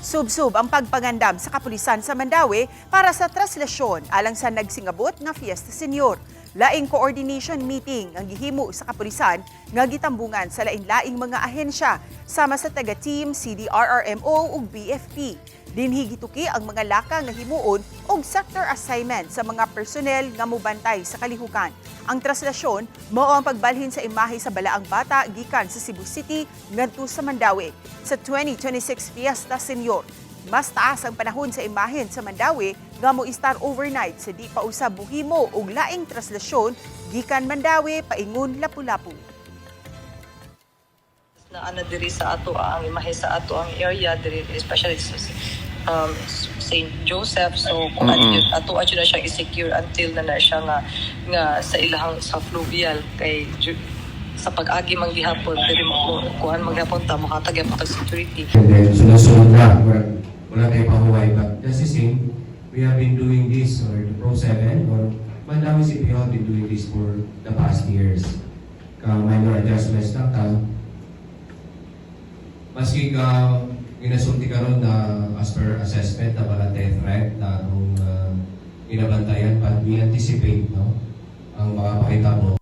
Subsob ang pagpangandam sa kapulisan sa Mandaue para sa traslasyon alang sa nagsingabot nga Fiesta Senior. Laing coordination meeting ang gihimo sa kapulisan nga gitambungan sa lain-laing mga ahensya sama sa taga-team CDRRMO ug BFP. Dinhi gituki ang mga laka nga himuon og sector assignment sa mga personnel nga mobantay sa kalihukan. Ang traslasyon mao ang pagbalhin sa imahe sa Balaang Bata gikan sa Cebu City ngadto sa Mandaue. Sa 2026 Fiesta Senior, mas taas ang panahon sa imahen sa Mandaue nga mo istar overnight sa di pa usab muhimo og laing traslasyon gikan Mandaue paingon Lapu-Lapu. Na ana diri sa ato ang imahe sa ato ang area diri, especially sa St. Joseph. So kung ano yun, ato ato na siyang i-secure until na na siya nga nga sa ilahang sa fluvial kay sa pag-agi man gihapon diri mo kuan man gihapon ta mohatag gyapon tag security. And then, sunod-sunod na, wala tayo pahuway. But just the same, we have been doing this, or the Pro 7, or Mandaue CPO have been doing this for the past years. Ka minor adjustments lang ta. Maski ka ginasulti karon na as per assessment na wala tayo threat na atong ginabantayan, but we anticipate, no, ang mga pakitabo.